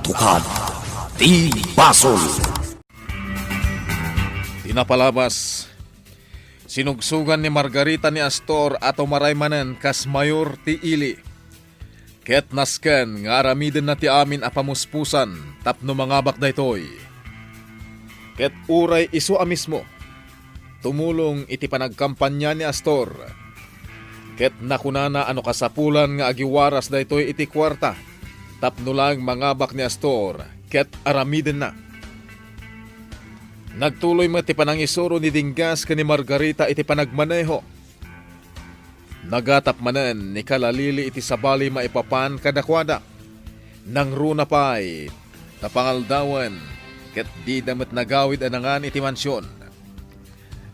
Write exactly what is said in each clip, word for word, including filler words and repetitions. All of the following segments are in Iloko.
Katukad ti basol. Ti napalabas, sinugsogan ni Margarita ni Astor a tumaray manen kas mayor ti ili. Ket nasken nga aramidenna ti amin a pamuspusan tapno mangabak daytoy. Ket uray isu a mismo, tumulong iti panagkampania ni Astor. Ket nakunana a no kasapulan nga agiwaras daytoy iti kuarta tapno laeng mangabak ni Astor ket aramidenna. Nagtuloy met ti panangisuro ni Dingas ken ni Margarita iti panagmaneho. Nagatap manen ni Kalalili iti sabali maipapan kadakuada. Nangruna pay ta pangaldawen ket dida met nagawid a nangan iti mansion.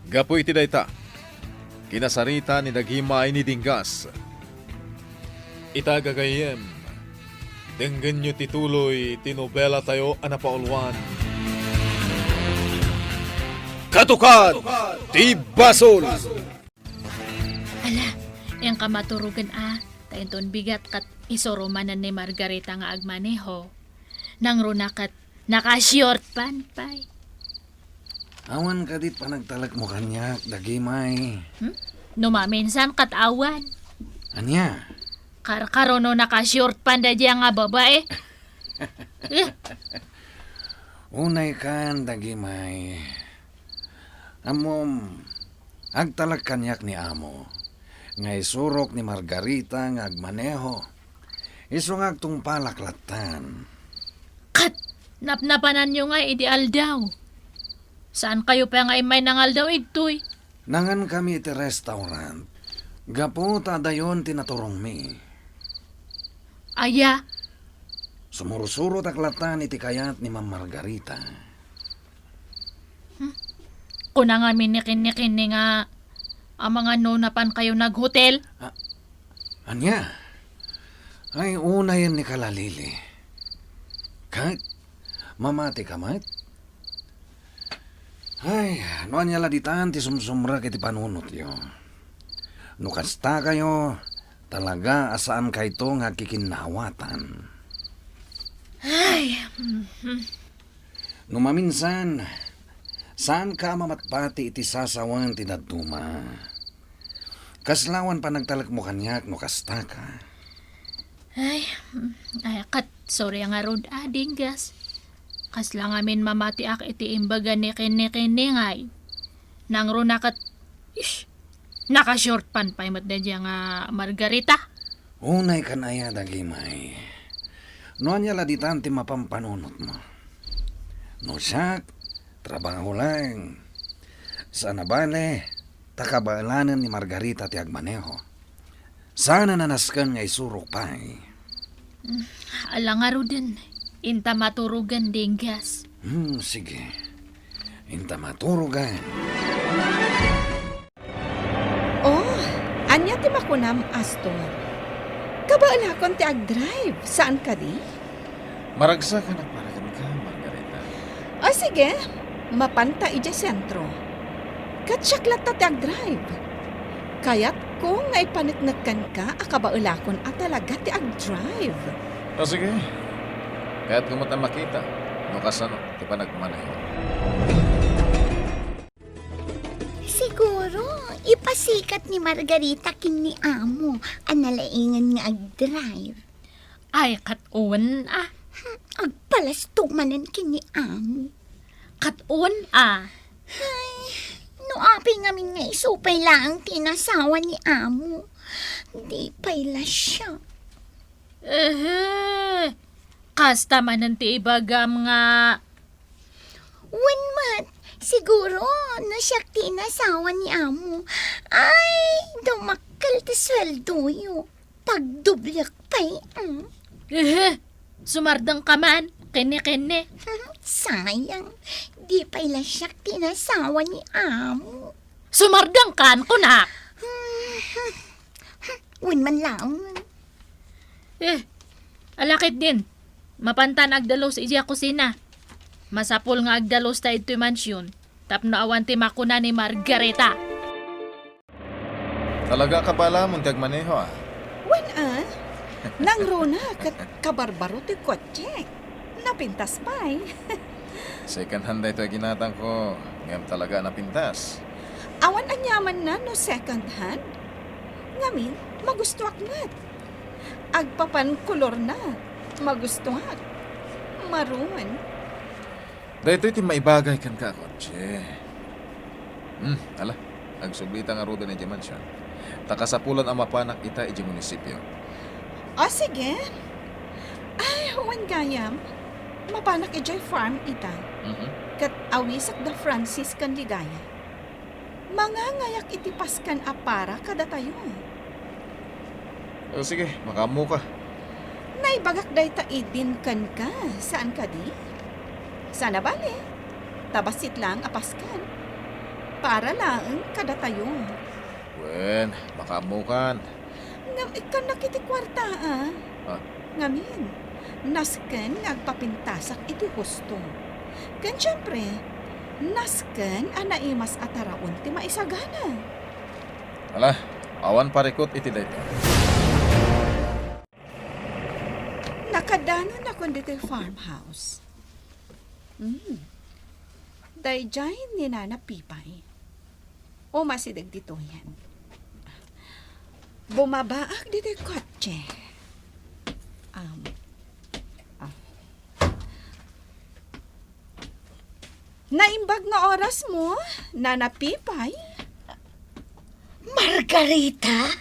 Gapu iti dayta, kinasarita ni Dagimay ni Dingas. Ita gagayyem, denggenyo ti tuloy ti nobelatayo a napauluan. Katukad ti basol! Ala, inka maturogen a, ta inton bigat ket isuro manen ni Margarita nga agmaneho. Nangruna ket naka-short pant pay. Awan kadi panagtalekmo kaniak, Dagimay? Hmm? No maminsan ket awan. Ania? Karkaro no naka-short pant daydiay nga babae. Eh. Unay kan, Dagimay. Ammom, agtalek kaniak ni amo nga isurok ni Margarita nga agmaneho. Isu nga agtungpalak lattan. Ket napnapananyo nga idi aldaw. Saankayo pay nga immay nangaldaw igtoy? Nangankami iti restaurant. Gapu ta adayon ti naturongmi. Aya? Sumursurotak lattan iti kayat ni Ma'am Margarita. Hmm? Kuna ngamin ni Kenny-Kenny nga amangan no napankayo naghotel? A-, ania? Ay, unayen ni Kalalili. Ket, mamatika met? Ay, no ania la ditan ti sumsumrek iti panunotyo. No kasta kayo, talaga a saankayto nga agkikinnawatan. Ay, mhm. No maminsan, saanka a mamatpati iti sasawen ti dadduma. Kasla awan panagtalekmo kaniak no kasta ka. Ay, mm, ay, ket sorry ngarud a, Dingas. Kasla ngamin mamatiak iti imbaga ni Kenny-Kenny ngay. Nangruna ket, ish, naka-short pant pay met daydiay nga Margarita. Unay kan aya, Dagimay. No ania la ditan ti mapampanunotmo. No siak, trabaho laeng. Saan a bale, ta kabaelanen ni Margarita ti agmaneho. Saan a nasken nga isurok pay. Mm, ala ngaruden, inta maturogen, Dingas. Hmm, sige. Inta maturogen. Oh, ania ti makunam, Astor? Kabaelakon ti agdrive, saan kadi? Maragsakan a para kenka, Margarita. O sige, mapanta idiay sentro. Ket siak latta ti agdrive. Kayatko nga ipaneknek kenka a kabaelakon a talaga ti agdrive. O sige, kayatko met a makita no kasano ti panagmaneho. Siguro, ipasikat ni Margarita ken ni Amo a nalaengen nga agdrive. Ay, ket wen a. Hmm, agpalasto manen ken ni Amo. Ket wen a. Ay, no apay ngamin nga isu pay laeng ti inasawa ni Amo, di pay la siak. Ehe, kasta manen ti ibagam nga Wen met, siguro, no siak ti inasawa ni Amo, ay, dumakkel ti sueldoyo. Pagdobliak pay, mm. Eh, sumardengka man, Kenny-Kenny. Sayang, di pay la siak ti inasawa ni Amo. Sumardengkan, kunak. Wen man laeng. Eh, ala ketdin. Mapantan agdalus idiay kusina. Masapul nga agdalus ta idtoy mansion tapno awan ti makuna ni Margarita. Talaga a kabaelamon ti agmaneho, a? Wen a, nangruna ket kabarbaro ti kotse. Napintas pay. Second hand daytoy ginatangko, ngem talaga a napintas. Awan aniamanna no second hand. Ngamin, magustoak met. Agpapan kolorna, magustoak. Maroon. Daytoy ti maibagay kenka a kotse. Hmm, ala, agsublita ngaruden idiay mansion. Ta kasapulan a mapanak ita idiay munisipio. O, sige. Ay, wen gayam. Mapanak idiay farm ita. Mhm. Ket awisak da Francis ken Ligaya. Mangangayak iti pasken a para kadatayo. O, sige, makaammoka. Naibagak dayta idin kenka, saan kadi? Saan a bale, ta bassit laeng a pasken. Para laeng kadatayo. Wen, makaammokan. Ngem ikkannak iti kuarta, a. Ah. Ngamin, nasken nga agpapintasak iti husto. Ken siempre, nasken a naimas a taraon ti maisagana. Ala, awan parikut iti dayta. Nakadanonnakon ditoy farmhouse. Hmm. Daydiay ni Nana Pipay. Umasideg ditoyen. Bumabaak ditoy kotse. Um, ah. Naimbag nga orasmo, Nana Pipay? Margarita?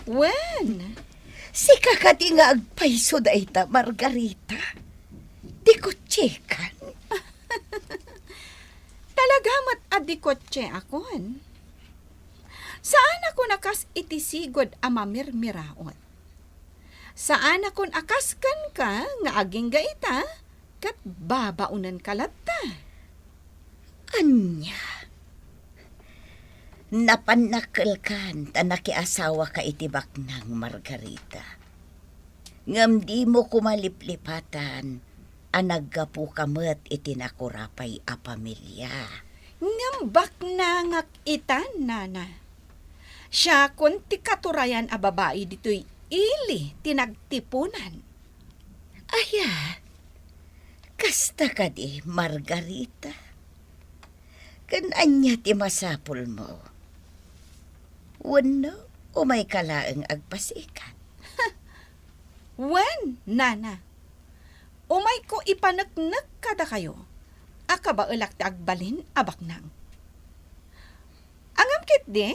Wen? Sika kadi nga agpayso dayta, Margarita? Dikotsekan? Talaga met a dikotseakon. Saanakon a kas iti sigud a mamirmiraot. Saanakon a kas kenka nga agingga ita ket babaonenka latta. Ania? Napannakkelkan ta nakiasawaka iti baknang, Margarita. Ngem dimo koma liplipatan a naggapuka met iti nakurapay a pamilia. Ngem baknangak ita, Nana. Siakon ti katurayan a babai ditoy ili ti nagtipunan. Aya, kasta kadi, Margarita? Ken ania ti masapulmo? Wenno umayka laeng agpasikat? Wen, Nana. Umayko ipaneknek kadakayo a kabaelak ti agbalin a baknang. Ngem ketdi,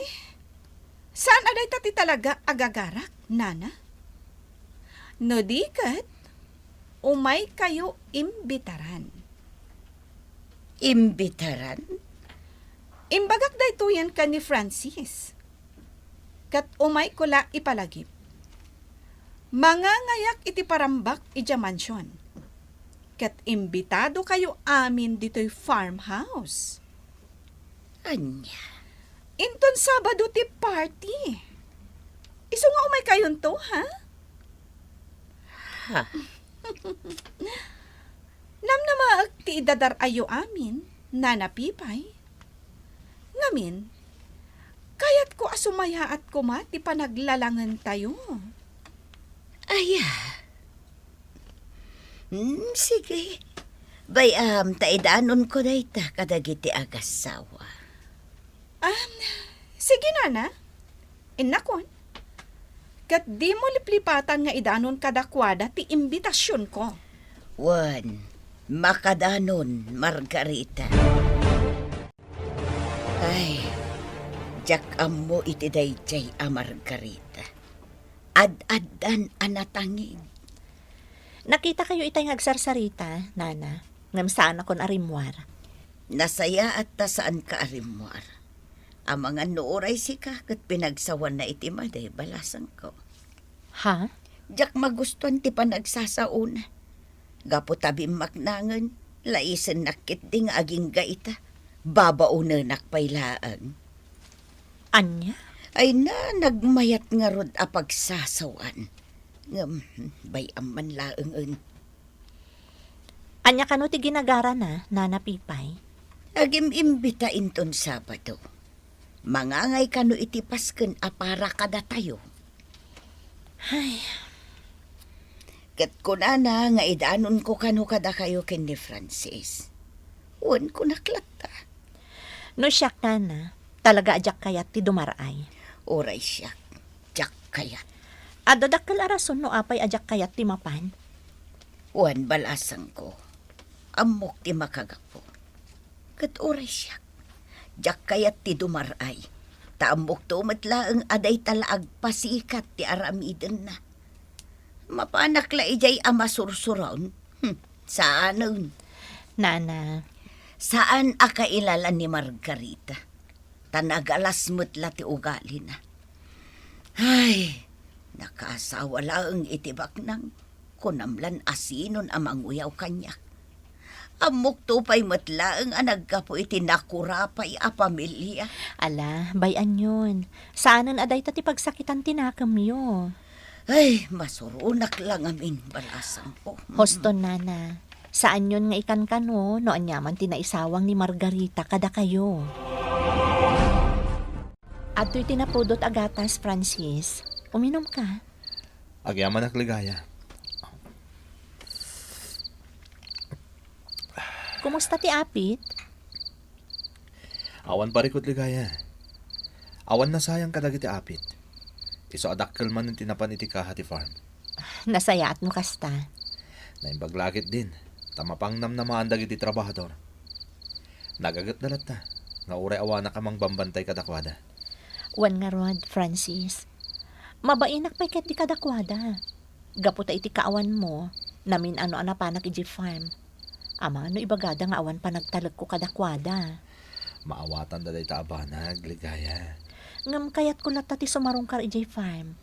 saan a dayta ti talaga a gagarak, Nana? No di ket, umaykayo imbitaran. Imbitaran? Imbagak daytoyen ken ni Francis. Ket umayko la ipalagip. Mangangayak iti parambak idiay mansion. Ket imbitadokayo amin ditoy farmhouse. Ania? Inton Sabado ti party. Isu nga umaykayonto, ha? Ha? Namnamaek ti idadar-ayyo amin, Nana Pipay. Ngamin, kayatko a sumayaat koma ti panaglalangentayo. Aya. Hmm, sige. Bay-am ta idanonko dayta kadagiti agassawa. Ah, sige, Nana. Innakon. Ket dimo liplipatan nga idanon kadakuada ti imbitasionko. Wen, makadanon, Margarita. Ay, diak ammo iti daydiay a Margarita. Ad-addan a natangig. Nakitakayo itay nga agsarsarita, Nana, ngem saanakon a rimmuar. Nasayaat ta saanka a rimmuar. Amangan no uray sika ket pinagsawanna iti madi, balasangko. Ha? Diak magustuan ti panagsasaona. Gapu ta bimmaknangen, laisennak ketdi nga agingga ita. Babaonenak pay laeng. Ania? Ay na, nagmayat ngarud a pagsasawan. Ngem, bay-am man laengen. Ania kano ti ginagarana, Nana Pipay? Agim-imbita inton Sabado. Mangangay kano iti pasken a para kadatayo. Ay. Ket kunana nga idanonko kano kadakayo ken ni Francis. Wen, kunak latta. No siak, nana, talaga a diak kayat ti dumar-ay. Uray siak, diak kayat. Adda dakkel a rason no apay a diak kayat ti mapan. Wen, balasangko, ammok ti makagapu. Ket uray siak, diak kayat ti dumar-ay. Ta ammokto met laeng a dayta la agpasikat ti aramidenna. Mapanak la idiay a masursuron? Hmm, saanen. Nana. Saan a kailalan ni Margarita. Ta nagalas met la ti ugalina. Ay, nakaasawa laeng iti baknang. Kunam lan a sinon a manguyaw kaniak. Ammokto pay met laeng a naggapu iti nakurapay a pamilia. Ala, bay-anyon. Saanen a dayta ti pagsakitan ti nakemyo. Ay, masuronak la ngamin, balasangko. Huston, nana. Saanyon nga ikankano no aniaman ti naisawang ni Margarita kadakayo. Adtoy ti napudot a gatas, Francis. Uminumka. Agyamanak, Ligaya. Kumusta ti apit? Awan parikut, Ligaya. Awan nasayang kadagiti apit. Isu a dakkel manen ti napan iti kaha ti farm. Nasayaat no kasta. Naimbag la ketdin, ta mapangnamnamaan dagiti trabahador. Nagagetda latta, nga uray awanak a mangbambantay kadakuada. Wen ngarud, Francis, mabainak pay ketdi kadakuada. Gapu ta iti kaawanmo, namin-ano a napanak idiay farm. Amangan no ibagada nga awan panagtalekko kadakuada. Maawatanda dayta a banag, Ligaya. Ngem kayatko latta ti sumarungkar idiay farm.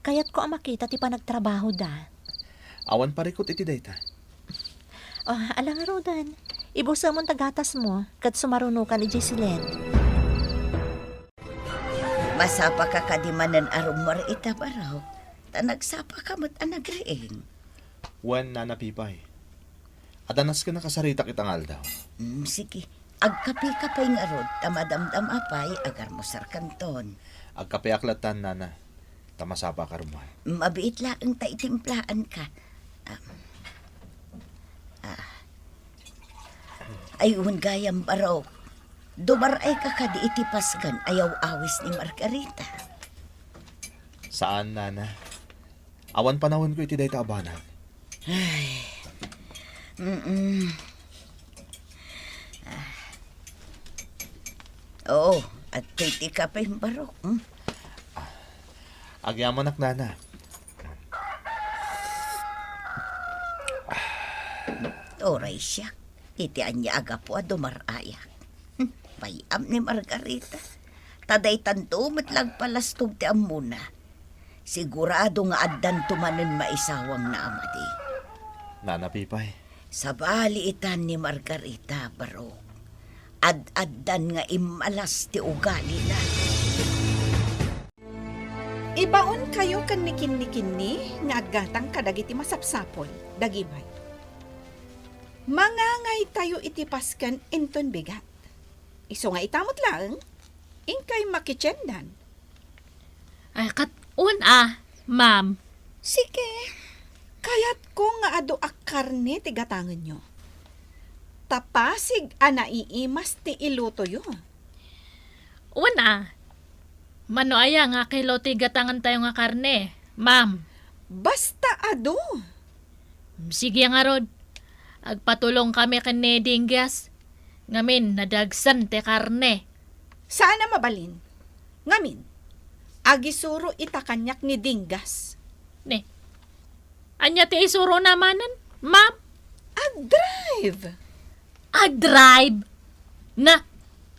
Kayatko a makita ti panagtrabahoda. Awan parikut iti dayta. Oh, ala ngaruden. Ibusemon ta gatasmo, ket sumarunokan idiay siled. Masapaka kadi manen a rummuar ita, Barok, ta nagsapaka met a nagriing. Wen, Nana Pipay. Adda nasken a kasaritak ita nga aldaw. Mm, sige. Agkapeka pay ngarud, ta madamdama pay, agarmusarkanton. Agkapeak lattan, Nana. Ta masapaka rummuar. Mabiit laeng ta itimplaanka. Ah. Ah. Ay, wen gayam, Barok. Dumar-ayka kadi iti pasken a yaw-awis ni Margarita? Saan, Nana. Awan panawenko iti dayta a banag. Ay. Mm-mm. Ah. Oo, adtoy ti kape, Barok. Hmm? Agyamanak, Nana. Uray siak, iti ania a gapu a dumar-ayak. Hmm, bay-am ni Margarita. Ta daytanto met la agpalastog ti ammona. Sigurado nga addanto manen maisawangna a madi. Nana Pipay. Sabali itan ni Margarita, Barok. Ad-addan nga immalas ti ugalina. Ibaonkayo ken ni kinnikinni nga aggatang kadagiti masapsapul, dagimay. Mangangaytayo iti pasken inton bigat. Isu nga ita met laeng, inkay makitiendan. Ay, ket wen a, ma'am. Sige, kayatko nga adu a karne ti gatangenyo. Ta pasig a naiimas ti ilutoyo. Wen a, mano aya nga kilo ti gatangentayo nga karne, ma'am? Basta adu. Sige ngarud, agpatulongkami ken ni Dinggas. Ngamin, nadagsen ti karne. Saan a mabalin. Ngamin, agisuro ita kaniak ni Dinggas. Ne, ania ti isurona manen, ma'am? Agdrive. Agdrive? Na,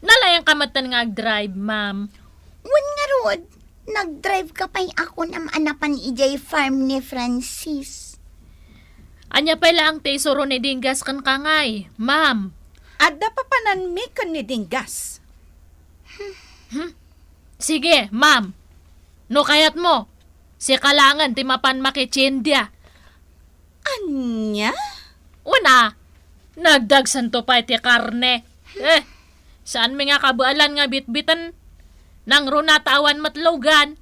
nalayangka metten nga agdrive, ma'am? Wen ngarud, nagdrive ka pay a kunam a napan idiay farm ni Francis. Ania pay laeng ti isuro ni Dinggas kenka ngay, ma'am? Adda papananmi ken ni Dinggas. Hmm? Sige, ma'am. No kayatmo, sika laengen ti mapan makitiendia. Ania? Wen a, nagdagsento pay ti karne. Eh, saanmi nga kabeelan nga bitbiten. Nangruna ta awan met lugan.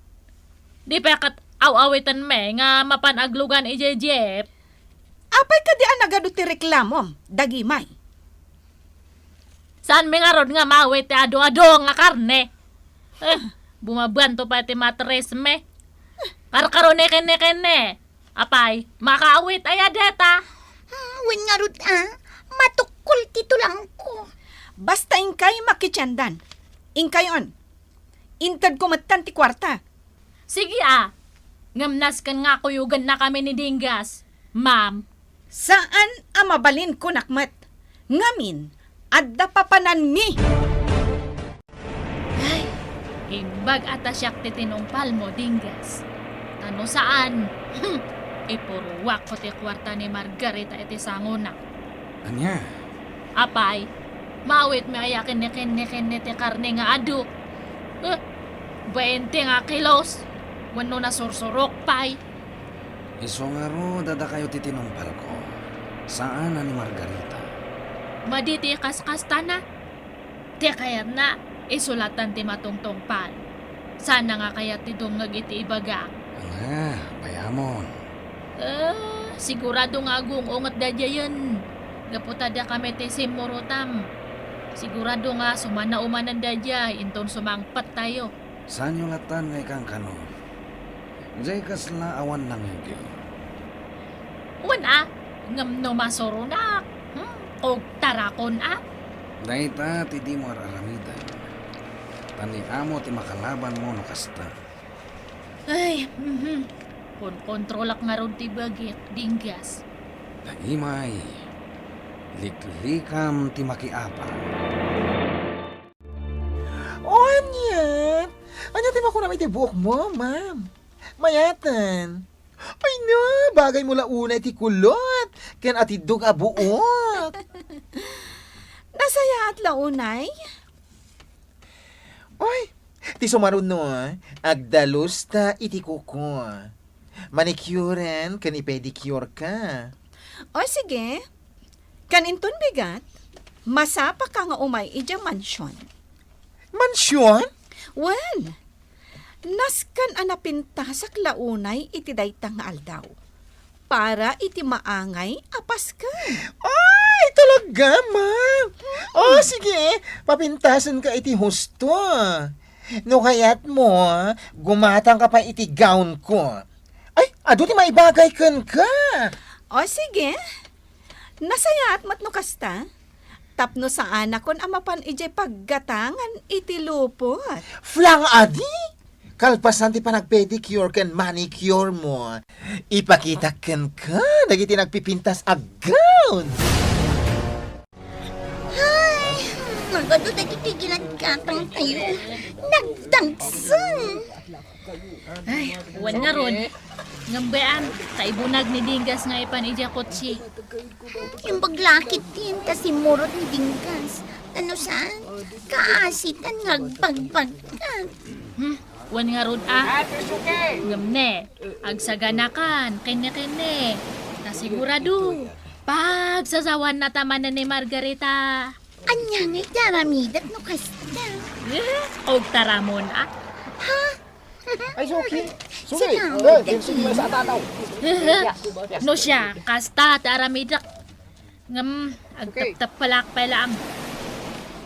Di pay ket aw-awitenmi nga mapan aglugan idiay jeep. Apay kadi a nagadu ti reklamom, dagimay? Saanmi ngarud nga maawit ti adu-adu nga karne? Eh, bumabanto pay ti matresmi. Karkaro ni kenne-kenne. Apay, makaawit aya deta? Hmm, wen ngarud a, matukkol ti tulangko. Basta inkay makitiendan. Inkayon. Intedko metten ti kuarta. Sige a. Ngem nasken nga kuyogennakami ni Dinggas, ma'am. Saan a mabalin kunak met. Ngamin, adda papananmi. Ay, imbag a ta siak ti tinungpalmo, Dinggas. Ta no saan, hmm, ipuruakko ti kuarta ni Margarita iti sangona. Ania? Apay, maawitmi aya kenne-kenne ti karne nga adu? Eh, bainte nga kilos? Wenno nasursurok pay? Isu ngarud a dakayo ti tinungpalko. Saan a ni Margarita. Madi ti kaskastana. Ti kayatna, isu lattan ti matungtungpal. Saanna nga kayat ti dungngeg iti ibagak. Ania, bayamon. Eh, sigurado nga agung-unget daydiayen. Gapu ta dakami ti simmurotam. Sigurado nga sumannao manen daydiay inton sumangpettayo. Saanyo lattan nga ikankano? Diay kasla awan nangngegyo. Wen a, ngem no masuronak, hmm, kugtarakon a. Dayta ti dimo ar-aramiden. Ta ni amo ti makalabanmo no kasta. Ay, mhm. Konkontrolak ngarud ti bagik, Dinggas. Dagimay, liklikam ti makiapa. O, ania? Ania ti makunam iti buokmo, ma'am? Mayaten. Ay na, bagaymo la unay ti kulot ken atiddog a buok. Nasayaat la unay? Oy, ti sumaruno, agdalusta iti kuko. Manicuren ken i-pedicure ka. O, sige. Kan inton bigat, masapaka nga umay idiay mansion. Mansion? Wen, nasken a napintasak la unay iti dayta nga aldaw para iti maangay a Pasken. Ay, talaga, ma'am? O, sige, papintasenka iti husto. No kayatmo, gumatangka pay iti gownko. Ay, adu ti maibagay kenka. O, sige. Nasayaat met no kasta. Tapno saanakon a mapan idiay paggatangan iti lupot. Flang adi? Kalpasan ti panagpedicure ken manicure mo, ipakitak kenka dagiti nagpipintas a gown. Ay, nagadu dagiti ginaggatang tayo. Nagdagsen. Ay, wen ngarud. Ngem bay-am, kaibunag ni Dinggas nga ipan idiay kotse. Imbag lakit ti inta simmurot ni Dinggas. Ano saan? Kaasitan nga agbagbagkat. Hmm, wen ngarud a. Ngem ne, agsaganakan, kenne-kenne. Ta sigurado, pagsasawanna ta manen ni Margarita. Ania nga iti aramidek no kasta? Eh, kugtaramon a. Ha? Ay, suki. Suki. Sika, eh, dagiti. Sige, sa tataw. No siya, kasta ti aramidek. Ngem, agtepteppelak pay laeng.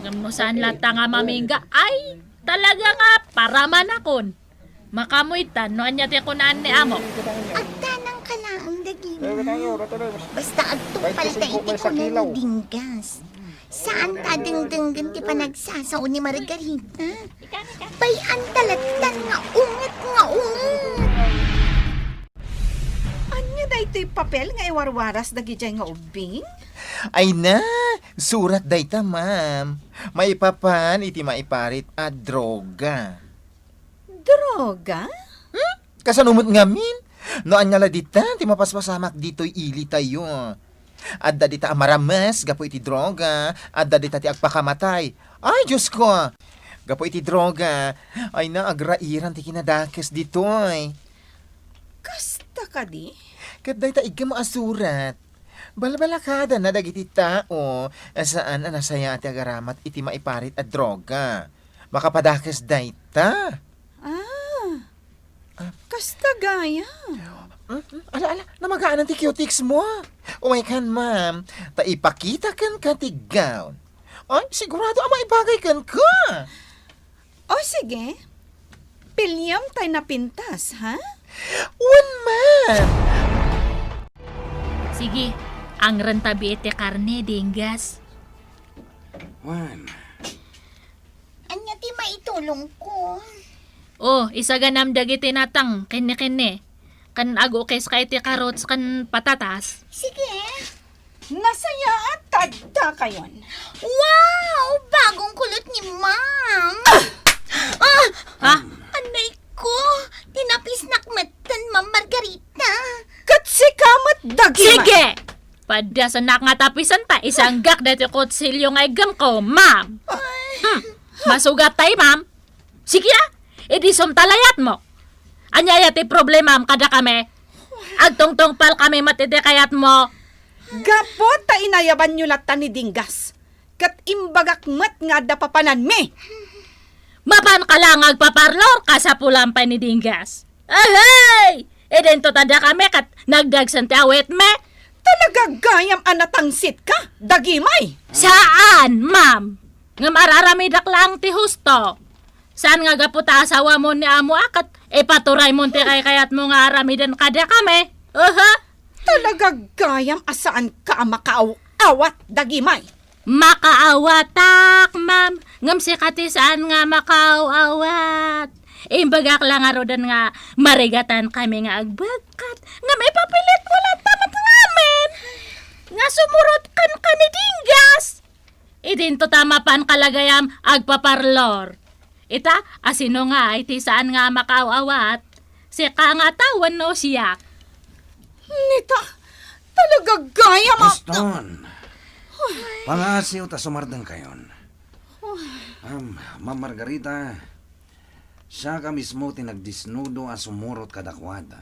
Ngem no saan latta nga mamingga, ay, talaga nga paramanakon. Makamoytan no ania ti kunaan ni amo. Agtanangka laeng dagimi. Basta agtungpalta iti kuna ni Dinggas. Saan ta dengdenggen ti panagsasao ni Margarita? Bay-anta lattan nga unget nga unget. Ania daytoy papel nga iwarwaras dagidiay nga ubbing? Ay na, surat dayta, ma'am. Maipapan iti maiparit a droga. Droga? Hmm? Kasano met ngamin? No ania la dita ti mapaspasamak ditoy ilitayo. Adda dita a marames gapu iti droga, adda dita ti agpakamatay. Ay, Diosko! Gapu iti droga, ay na agrairan ti kinadakes ditoy. Kasta kadi? Ket dayta igem a surat. Balbalakadanna dagiti tao a saan a nasayaat ti agaramat iti maiparit a droga. Makapadakes dayta. Ah. Ah. Kasta gayam. Hmm? Ala, ala, namagaanan ti cutex mo. Umaykan, ma'am, ta ipakita kenka ti gown. Ay, sigurado a maibagay kenka. O, sige. Piliem tay napintas, ha? Wen, ma'am. Sige, angrenta iti karne, Dinggas. Wen. Ania ti maitulongko? O, isaganam dagiti natang, kenni-kenni. Ken agukeska iti karots ken patatas. Sige. Nasayaat ta addakayon. Wow! Bagong kulot ni Ma'am! Ah! Ah! Anay ko! Tinapisnak metten, Ma'am Margarita. Ket sika met, dagimay. Sige! Padasenak nga tapisen ta isanggak daytoy kutsilio nga iggemko, Ma'am. Ay. Hmm. Masugat tay, Ma'am. Sige, a, idi sumta layatmo. Ania aya ti problemam kadakami? Agtungtungpalkami met iti kayatmo. Gapu ta inayabanyo latta ni Dinggas, ket imbagak met nga adda papananmi. Mapanka la nga agpaparlor, kasapulan pay ni Dinggas. Ahay! Idinto ta dakami ket nagdagsen ti awitmi. Talaga gayam a natangsitka, dagimay. Saan, ma'am. Ngem ar-aramidak laeng ti husto. Saan nga gapu ta asawamon ni amo a ket ipaturaymon ti kaykayatmo nga aramiden kadakami. Aha. Talaga gayam a saanka a makaaw-awat, dagimay. Makaawatak, ma'am. Ngem sika ti saan nga makaaw-awat. Imbagak la ngaruden nga marigatankami nga agbagkat. Ngem ipapilitmo latta met ngamin nga sumurot kenka ni Dinggas. Idinto ta mapanka la gayam agpaparlor. Ita, asino nga iti saan nga makaaw-awat? Sika ngata wenno siak? Nita, talaga gayam a... Boston! Pangaasiw ta sumardengkayon. Am, Ma'am Margarita, siaka mismo ti nagdisnudo a sumurot kadakuada.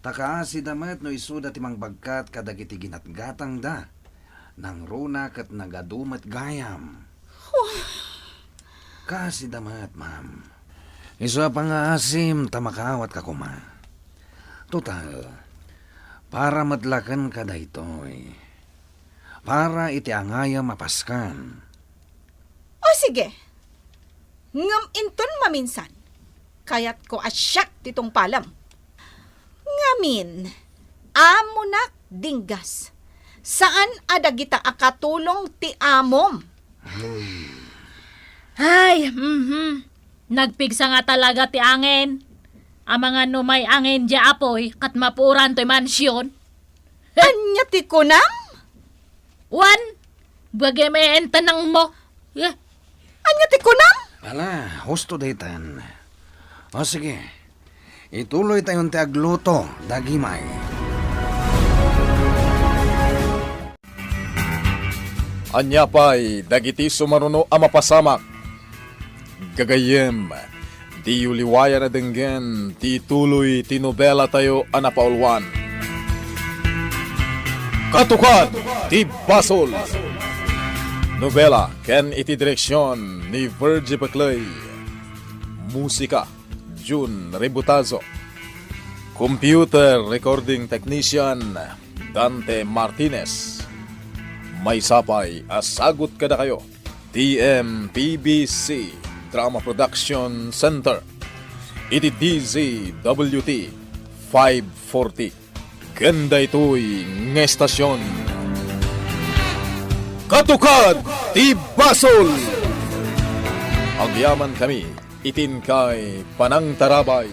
Ta kaasida met no isuda ti mangbagkat kadagiti ginatgatangda, nangruna ket nagadu met gayam. Kaasida met, ma'am. Isu a pangaasim ta makaawatka koma. Total, para met la kenka daytoy. Para iti angayam a paskan. O sige. Ngem inton maminsan, kayatko a siak ti tungpalem. Ngamin, amonak Dinggas. Saan a dagita a katulong ti amom. Ay, mhm. Nagpigsa nga talaga ti angin. Amangan no may angin diay apuy, ket mapuoran toy mansion. Ania ti kunam? Wen, bagim eentenangmo. Eh. Ania ti kunam? Ala, husto daytan. O sige, ituloytayon ti agluto, dagimay. Ania pay dagiti sumaruno a mapasamak? Gagayyem, diyo liwayan a denggen ti ituloy ti nobelatayo a napauluan, Katukad ti Basol. Nobela ken iti direksion ni Virgie Peclay. Musika, Jun Rebutazo. Computer recording technician, Dante Martinez. Maysa pay a sagut kadakayo ti M P B C Drama Production Center iti D Z W T five forty. Ken daytoy nga estasion, Katukad ti Basol! Agyamankami iti inkay panangtarabay.